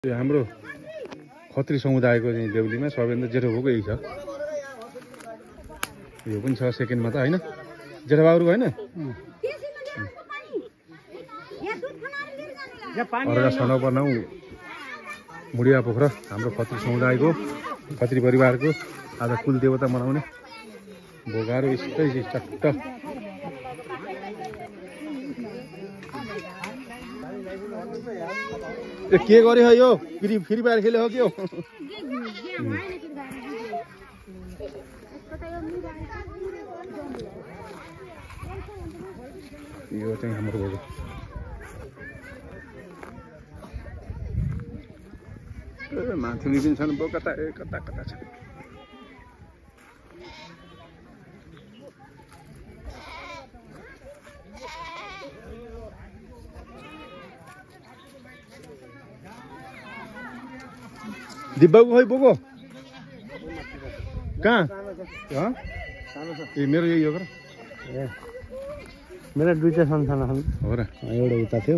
हाम्रो खत्री समुदायको चाहिँ देउलीमा सबैभन्दा जेठो भएको यही छ। यो पनि छ सेकेन्डमा त होइन, जेठो बाबुको होइन। अर्का सनौ पर्नौ मुडिया पोखरा हाम्रो खत्री समुदायको खत्री परिवारको आज कुल देवता मनाउने भोगारो यस्तै चट्ट के गर्यो यो फ्री फायर खेल्यो हो के हो? यो चाहिँ हाम्रो भोग माथि पनि छन् बो कता कता कता छ। दिब्बाको खै बोको कहाँ ए मेरो यही हो र मेरा दुईटा सानो सानो हो र एउटा उता थियो।